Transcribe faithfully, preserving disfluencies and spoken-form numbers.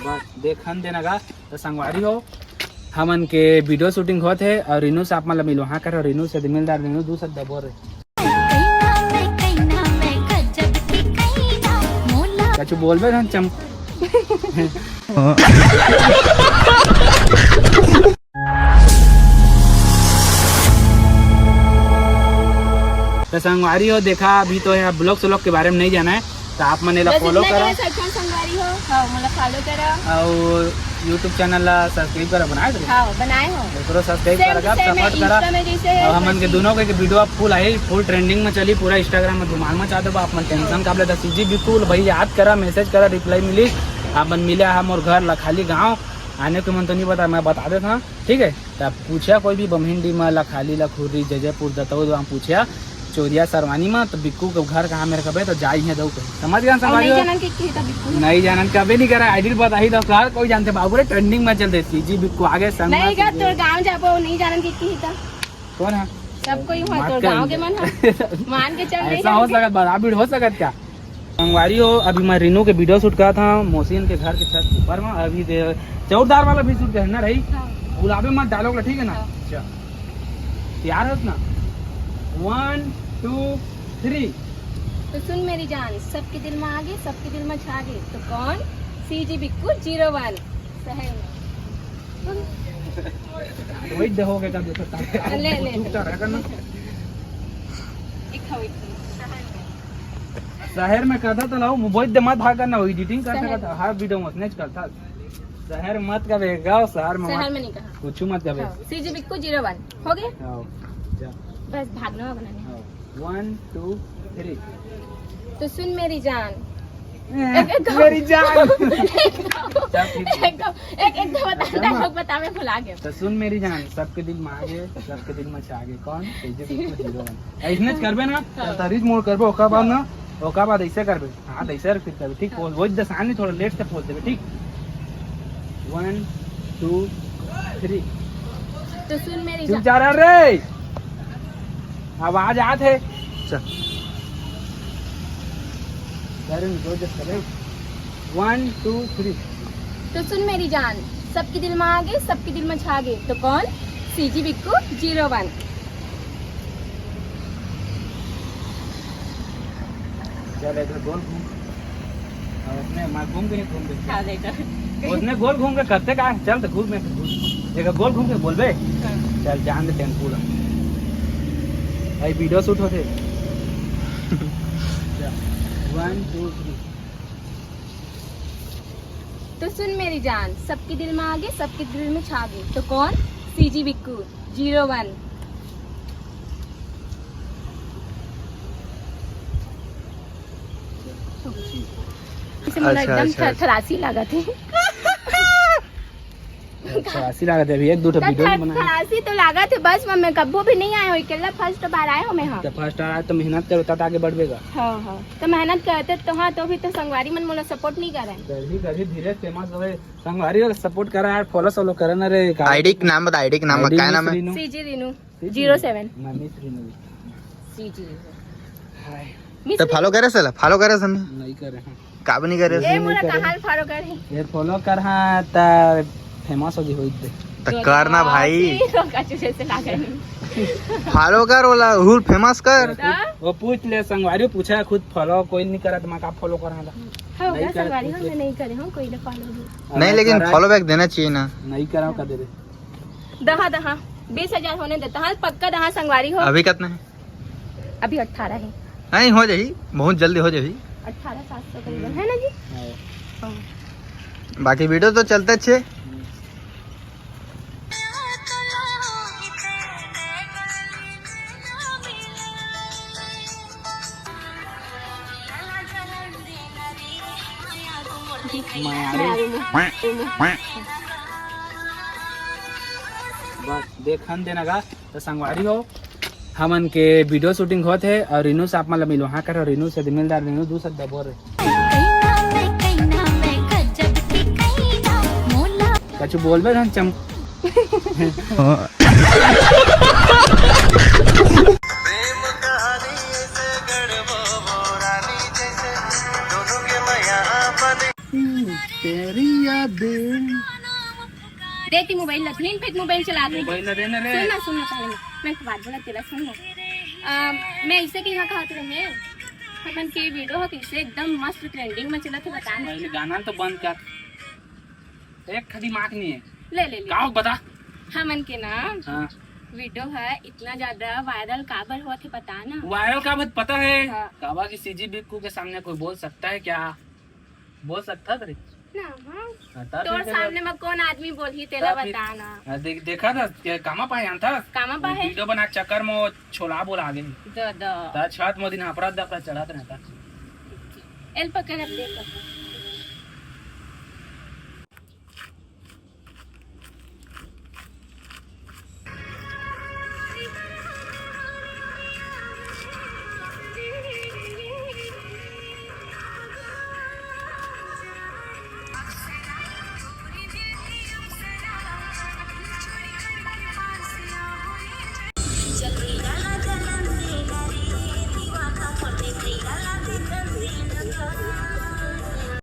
बस देखन देना गा। तो संगवारी हो, हमन के वीडियो शूटिंग होत हे और रीनू से आप मन ला मिलवा कर, रीनू से मिलदार, रीनू दू शब्द बोल रे। कछु बोलबे धन चम। तो संगवारी हो, देखा, अभी तो ये ब्लॉग स्लॉग के बारे में नहीं जाना है, तो आप मन एला बस फॉलो इतना करा। करे सकथन संगवारी हो। हाँ, मोला फॉलो करा। और YouTube चैनल ला सब्सक्राइब करा, बनाए थे? हाँ, बनाए हो। एकरो सब्सक्राइब सेम करा, टू सेम सपोर्ट करा। Insta में जैसे है और हमन के वैसे। दोनों के वीडियो अब फुल आई, फुल ट्रेंडिंग में चली, पूरा Instagram में धुमाल मचा देबो। आप मन टेंशन काबर लेता? सीजी बिक्कू ल भैया याद करा, मैसेज करा, रिप्लाई मिली। आप मन मिले हम और घर लखाली गाँव आने के मन तो नहीं बता, मैं बता देता हूँ, ठीक है? तब पूछा कोई भी बम्हिन डी मा, लखाली, लखुर्री, जजयपुर, दतौद, वहाँ पूछा चोरिया सरवानी मा, तो बिक्कू के घर कहाँ मेरे कबे तो जाई है दऊ कहीं। समझ गया और संगवारी नहीं हो? जानन के की था बिक्कू? नहीं जानन, कबे नहीं करा, आइडियल बताही दो सार, कोई जानते बाबू रे, ट्रेंडिंग में चलते सीजी बिक्कू आगे संग नहीं मा गा, सीजी। तोर गाँव जाबो, नहीं जानन के की था। कौन है? सब कोई हुआ, मात तोर कर गाँव के दे। मन है। मान के चल, नहीं ऐसा हो जानन के। सकत, बड़ा भीड़ हो सकत क्या? संगवारी हो, अभी मैं रीनू के वीडियो शूट करा था, मौसियन के घर के छत ऊपर में, अभी दे, चौकीदार वाला भी शूट करना रही। हाँ। बुलावे मत डायलॉग ला, ठीक है ना? हाँ। अच्छा। तैयार हो ना? वन, टू, थ्री। तो सुन मेरी जान, सबके दिल में आगे, सबके दिल में छागे। तो कौन? सीजी बिक्कू जीरो वन। शहर में। वही दे हो गया, कर देता था। ले, ले, ले। चुपचाप रह करना। एक खाओ, एक खाओ। शहर में। शहर में करता तो लाओ, वही दे मत भाग करना, वो एडिटिंग कर शहर सकता, में। हर वीडियो में उसने करता। शहर मत कबे, गाँव शहर में शहर मत। में नहीं कहा। कुछ मत कबे। हाँ, सीजी बिक्कू जीरो वन। हो गया? हाँ, जा। बस भागना होगा ना। हाँ, वन, टू, थ्री। तो सुन मेरी जान। ए, एक, एक, मेरी जान। एक, चल, ठीक है। एक, एक, एक, दो बता, ऐसा ना। डायलॉग बता, मैं भुला गया। तो सुन मेरी जान, सबके दिल में आगे, सबके दिल में छागे। कौन? सीजी बिक्कू जीरो वन। ऐसने करबे ना, हाँ। तो रीच मोड़ करबे, ओकर बाद ना, ओकर बाद ऐसे करबे। हाँ, तो ऐसे फिर करबे, ठीक? हाँ। वो, वो दसान नहीं, थोड़ा लेट से बोल देबे, ठीक? वन, टू, थ्री। तो सुन मेरी चुप जान। जा रहा रे, आवाज आत है। चल। अरे, दो जब करे। वन, टू, थ्री। तो सुन मेरी जान, सबके दिल में आगे, सबके दिल में छागे। तो कौन? सीजी बिक्कू जीरो वन। चल, इधर गोल घूम। और उसने, मैं घूम के नहीं घूम के। हाँ, देखो। उसने गोल घूम के करते का? चल, तो घूम, मैं घूम। देखो, गोल घूम के बोलबे। हाँ। चल, जान दे टेम्पू ला। भाई, वीडियो शूट होते। चल, वन, टू, थ्री। तो सुन मेरी जान, सबके दिल में आगे, सबके दिल में छागे। तो कौन? सीजी बिक्कू जीरो वन। इसे मोला अच्छा, एकदम अच्छा, थर-, अच्छा। थरासी लागत हे। थरासी लागत हे, अभी एक दू ठो त वीडियो थर-, बनाए। थरासी तो लागत हे, बस मैं, मैं कब्बो भी नहीं आए हो, अकेला फर्स्ट बार आए हो मैं, हाँ। तो फर्स्ट आए तो मेहनत करो, तब आगे बढ़बे का। हाँ, हाँ। तो मेहनत करते तो, हाँ, तो भी तो संगवारी मन मोला सपोर्ट नहीं करे। करही, करही, धीरे से फेमस होवे। संगवारी वाला सपोर्ट करा यार, फॉलो सॉलो करा ना रे। आईडी के नाम बता, आईडी के नाम आईडी का नाम है? Rinu. CG Rinu. CG zero seven. मैं मिस रीनू। सीजी। हाय। मिस तो रीनू। फॉलो करे सला, फॉलो करे सला। नहीं करे हैं। का भी नहीं करे? ए, मोला कहाँ फॉलो करे? ये फॉलो कर, हाँ, त फेमस हो जी होई दे। तो करना भाई। ठीक हो, कछु जैसे लागे नहीं। फॉलो कर, ओला हुल फेमस कर। तो? वो पूछ ले, संगवारी पूछा, खुद फॉलो कोई नहीं करा, तो मैं का फॉलो करा था? हाँ, नहीं मैं करे, संगवारी पूछ हूँ, ले। मैं नहीं करे हूँ, कोई ना फॉलो भी। नहीं, अगर लेकिन करा फॉलो बैक देना चाहिए ना। नहीं करा, कर दे दे। दहा, दहा, बीस हजार होने देता, हाँ, पक्का दहा संगवारी हो। अभी कितना है? अभी अठारह है। नहीं, हो जाही, बहुत जल्दी हो जाही। अठारह सात सौ करीबन, है ना जी? हाँ। हाँ। बाकी वीडियो तो चलते छे। बस देखन देना गा। तो संगवारी हो, हमन के वीडियो शूटिंग होत हे और रीनू से आप मन ला मिलवा कर, रीनू से मिलदार, रीनू दू शब्द बोल रे। कछु बोलबे धन चम। हाँ। तेरी यादें। दे ती मोबाइल ला, दिन भर मोबाइल चलात रही। मोबाइल ला देना रे। सुन ना, सुन ना, पहले मैं एक बात बोला तेला, सुन ना। अ, मैं इसे के यहाँ कहत रहे, हमन के वीडियो ह कइसे एकदम मस्त ट्रेंडिंग में चलत हे, बता ना। पहले गाना तो बंद कर, एक ठा दिमाग नहीं है। ले, ले, ले। का हो, बता। हमन के ना हाँ। वीडियो ह इतना ज्यादा वायरल काबर होत हे, बता ना। वायरल काबर पता है? हाँ। काबर कि सीजी बिक्कू के सामने कोई बोल सकता है क्या? बोल सकता है रे? ना, हाँ। हाँ, ता तोर फिर सामने में कौन आदमी बोलही, तेला ता फिर बता ना। हाँ, देख, देखा था, क्या कामा पाए जानता? कामा पाए? वीडियो बना चक्कर में वो छोला बोला आगे। The, the. ता छत में दिन हापड़ा दपड़ा चढ़त रहता। एल पकड़, अब देख।